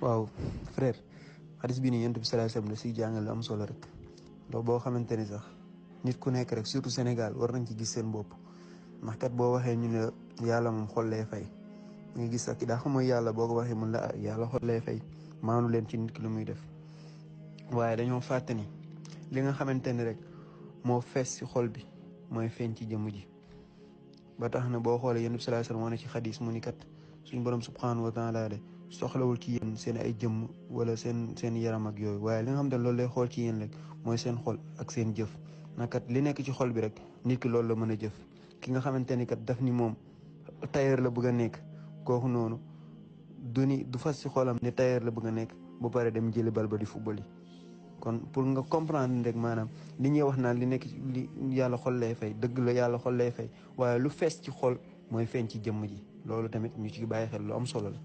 waaw frère xadis bi nii yonent bi sallallahu alayhi wasallam da siy jàngal lu am solo rek ndax boo xamante ni sax nit ku nekk rek surtout Sénégal war nañ ci gis seen bopp ndax kat boo waxee ñu ne yàlla moom xol lay fay nga gis sax ki daa xam mooy yàlla boo ko waxee mun la yàlla xol lay fay maanu leen ci nit ki lu muy def waaye dañoo fàtte ni li nga xamante ni rek moo fees ci xol bi mooy feeñ ci jëmm ji ba tax na boo xoolee yonent bi sallallahu alayhi wasallam wane ci xadis mu ni kat suñ borom subhanahu wa taala de soxlawul ci yéen seen ay jëmm wala seen yaram ak yooyu waaye li nga xam ne loolu lay xool ci yéen rek mooy seen xol ak seen jëf nakat li nekk ci xol bi rek nit ki loolu la mën a jëf ki nga xamante ni kat daf ni moom tailleur la bëgg a nekk kooku noonu du fas ci xolam ni tailleur la bëgg a nekk bu pare dem jëli bal ba di football yi kon pour nga comprendre rek maanaam li ñuy wax naan li nekk li yàlla xol lay fay dëgg la yàlla xol lay fay waaye lu fees ci xol mooy feeñ ci jëmm ji loolu tamit ñu ci bàyyi xel lu am solo la